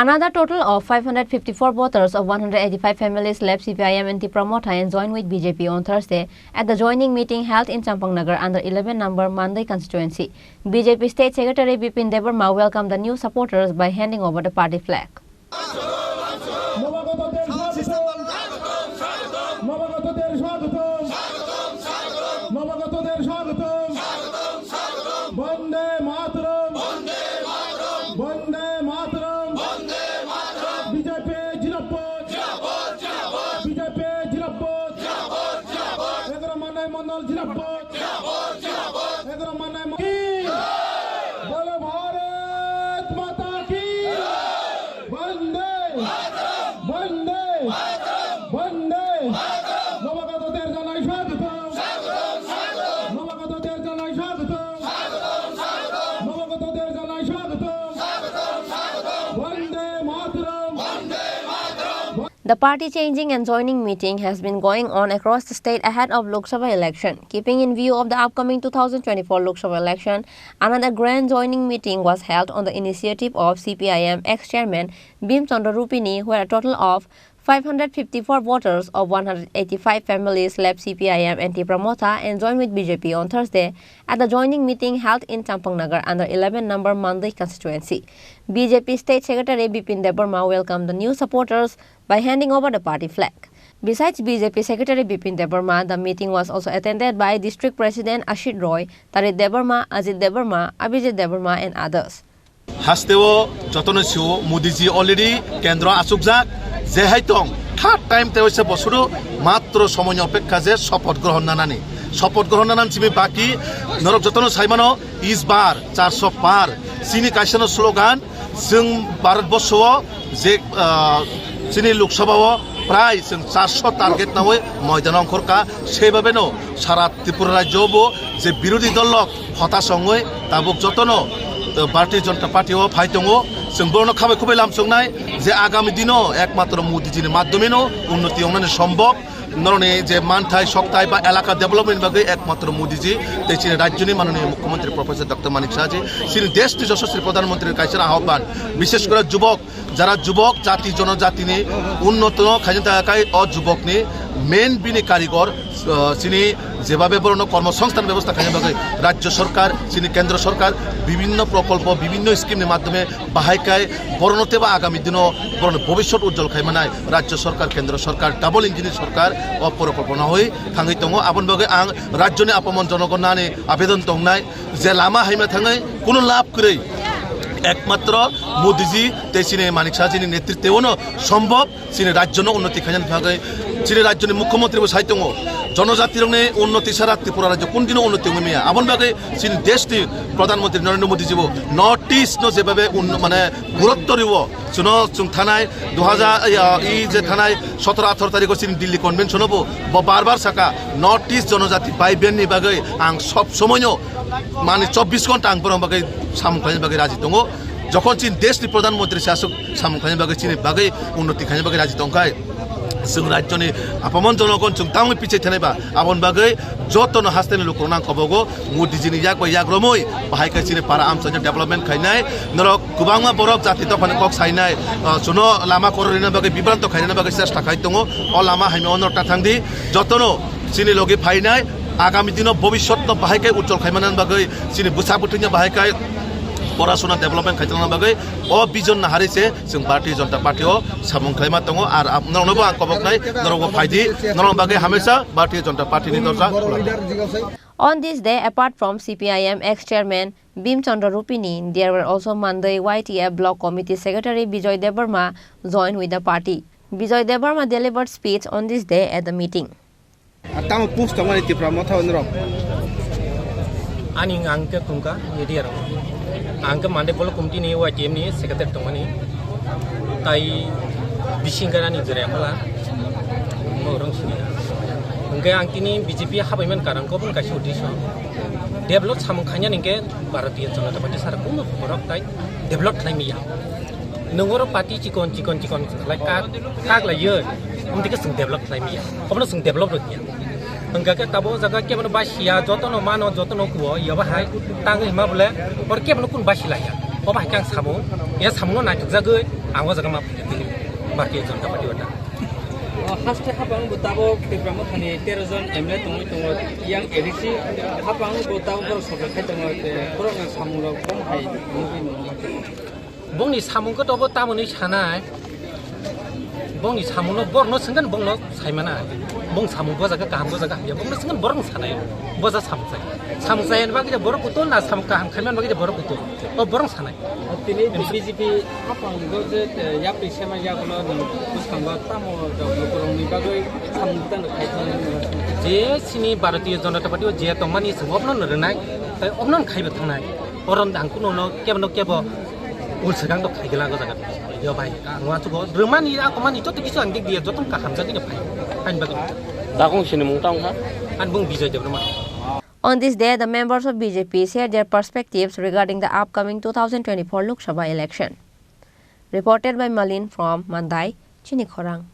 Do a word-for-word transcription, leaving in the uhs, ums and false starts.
Another total of five hundred fifty-four voters of one hundred eighty-five families left C P I M and Tipra Motha and joined with B J P on Thursday at the joining meeting held in Champangnagar under eleven number Mandai constituency. B J P State Secretary Bipin Debbarma welcomed the new supporters by handing over the party flag. নবাগতদের স্বাগতম। নবাগতদের স্বাগতম। নবাগতদের স্বাগতম। বন্দে মাতরম। বন্দে মাতরম। বিজেপি জিন্দাবাদ। বিজেপি জিন্দাবাদ। এগারো মানাই মন্ডল জিন্দাবাদ। এগারো মানাই মন্ডল। বলো ভারত মাতা কি। বন্দে। বন্দে। বন্দে। নবাগতদের জানাই স্বাগতম। নবাগতদের জানাই স্বাগতম। নবাগতদের জানাই স্বাগতম। বন্দে মাতরম। The party changing and joining meeting has been going on across the state ahead of Lok Sabha election. Keeping in view of the upcoming two thousand twenty-four Lok Sabha election, another grand joining meeting was held on the initiative of C P I M ex-chairman Bim Chandra Rupini, where a total of five hundred fifty-four voters of one hundred eighty-five families left C P I M and Tipra Motha and joined with B J P on Thursday at the joining meeting held in Champangnagar under eleven number Mandai constituency. B J P State Secretary Bipin Debbarma welcomed the new supporters by handing over the party flag. Besides B J P Secretary Bipin Debbarma, the meeting was also attended by District President Ashit Roy, Tarit Debbarma, Ajit Debbarma, Abhijit Debbarma, and others. Hasteo jotono sio Modiji already kendro achukjak, je hai tong third time te waisa bosoro matro somoyni opekha je sopoth grohon nanani. Sopoth grohon nanani simi baki norok jotono saimano is bar charso par. Chini kaisano slogan, chwng Bharat Borsho o je, ah, chini Lok Sabha o prai chwng charso target nawi moidano ongkhorkha, sebabeno sara Tripura rajyo bo je birodhi dol rok hota songwi tabuk jotono, ah, Bharatiya Janata Party o phai tongo. Chwng bono khabai khubai lamsoknai je agami dino ekmatro Modiji ni madhyome no unnoti wngnani sombhob. Noroni je manthai, sokthai ba elaka development bagwi ekmatro Modiji tei chini rajyoni manoniya Mukhyamantri Professor Doctor Manik Saha ji, chini deshni Yashaswi Pradhan Mantri kaisa ahobban, bishesh kore jubok, jara jubok jati jonojatini unnoto khaina thangkha o jubokni main bini karigor, uh, chini jebabe borokno kormosongsthan bebosta khaina bagwi rajyo sorkar, chini kendro sorkar bibhinno prokolpo, bibhinno scheme ni madhyome bahai khai borokno teibo agami dino borokni bobishyot ujjol khai manai rajyo sorkar, kendro sorkar, double engine ni sorkar o prokolpo no hoi thangwi tongo. Aboni bagwi ang rajyoni apamon jonogon nani abedon tongnai je lama haima thangwi kuno lab kwrwi ekmatro Modiji tei chini Manik Saha ji ni netritwno sombhob. Chini rajyono unnoti khainani bagwi chini rajyoni mukhyamantri bo sai tongo, jonojatirokni unnoti sara Tripura rajyo kun dino unnoti wngwi maya. Aboni bagwi chini deshni Pradhan Mantri Narendra Modi ji bo North East no jebabe unno-, mane gurutto riwo, chuno chwng thanai du hajar, ya, i je thanai sotoro atharo tarikho chini Delhi convention o bo, bo bar bar saka North East jonojati bai ben ni bagwi ang sob somoino mane chobbish ghonta ang borok bagwi samung khlaina bagwi raji tongo. Jokhon chini deshni Pradhan Mantri se aswk samung khlaina bagwi, chini bagwi unnoti khlaina bagwi raji tongkhai, chwng rajyoni apamon jonogon chwng tamni pichai thanai ba, aboni bagwi jotono hasteni lukurokno ang kobogo Modiji ni yak bai yak romwi bahai khe chini para amchaini development khainai. Norok kwbangma borok jati dophani kok sainai, ah, chuno lama kwrwirina bagwi bibranto khainani bagwi chesta khai tongo. O lama haino norok ta thangdi, jotono chini logi phainai, agami dino bobishyotno bahai khe ujjol khaimani bagwi, chini bwsa bwtwino bahai khe porasona development khaitongna bagwi o vision nahari se chwng Bharatiya Janata Party o samung khlaima tongo. Ar ap-, norokno bo ang koboknai, norok bo phaidi, norok bagwi hamesa Bharatiya Janata Party ni dorja khula. On this day, apart from C P I M ex-chairman Bim Chandra Rupini, there were also Mandai Y T F Block Committee Secretary Bijoy Debbarma joined with the party. Bijoy Debbarma delivered speech on this day at the meeting. Tamo post tongmani Tipra Motha norok. Ani ang khe tongkha media rok. Ang khe Mandai Block Committee ni Y T F ni secretary tongmani. Tai bising khe ani jora phala. Mo rong sini. Hwnkhe ang tini B J P habai man karang kobun kaisa uddesho. Develop samung khainani hwnkhe Bharatiya Janata Party sara kuno borok tai develop khlai maya. Nwng oro party chikon, chikon, chikon khlai kak, kak lai ye. Amtike chwng develop khlai maya. Obono chwng develop rw ya. Hwnkha khe tabo o jaga kebono basiya, jotono mano, jotono kuo, yaba hai tang hima bole, oro kebono kun basi laiya. Obo hai khe ang samung, ya samungno naithokjagwi, Ang o jaga ma phai tini Bharatiya Janata Party wata. O haste hapang bo tabok Tipra Mothani tero jon M L A tongwi tongo, yang A D C hapang bo tabok borok sokjak khai tongo, borok ni samung rok bom hai nugwi nung. Bongni samung khe tobo tamoni sanai, bongni samung no borok no swngkhan bongno saimana, bong samung bo jaga kaham bo jaga hamya bongno swngkhan borok no sanai, bo ja samung sai, samung sai bagwi borok kutul na samung kaham khaimani bagwi borok kutul, o borok sanai. Tini B J P hapang go je, eh, yapri sema yagulo ni bwskango tamo rok lukurokni bagwi samung tang khai thangni. Je chini Bharatiya Janata Party o je tongmani chwng obno no rwnai, tai obno no khaibo thangnai. Orom dang kuno no kebo no kebo ul swkang to khai gela go jaga. Yo bai, ang wa chugo rwmani a komani joto kisu ang dik diya joto kaham jagwi no phai. Hain bagwi. Dakong sini mung tang kha? An bung Bijoy Debbarma. On this day, the members of B J P shared their perspectives regarding the upcoming two thousand twenty-four Lok Sabha election. Reported by Malin from Mandai, Chini Khorang.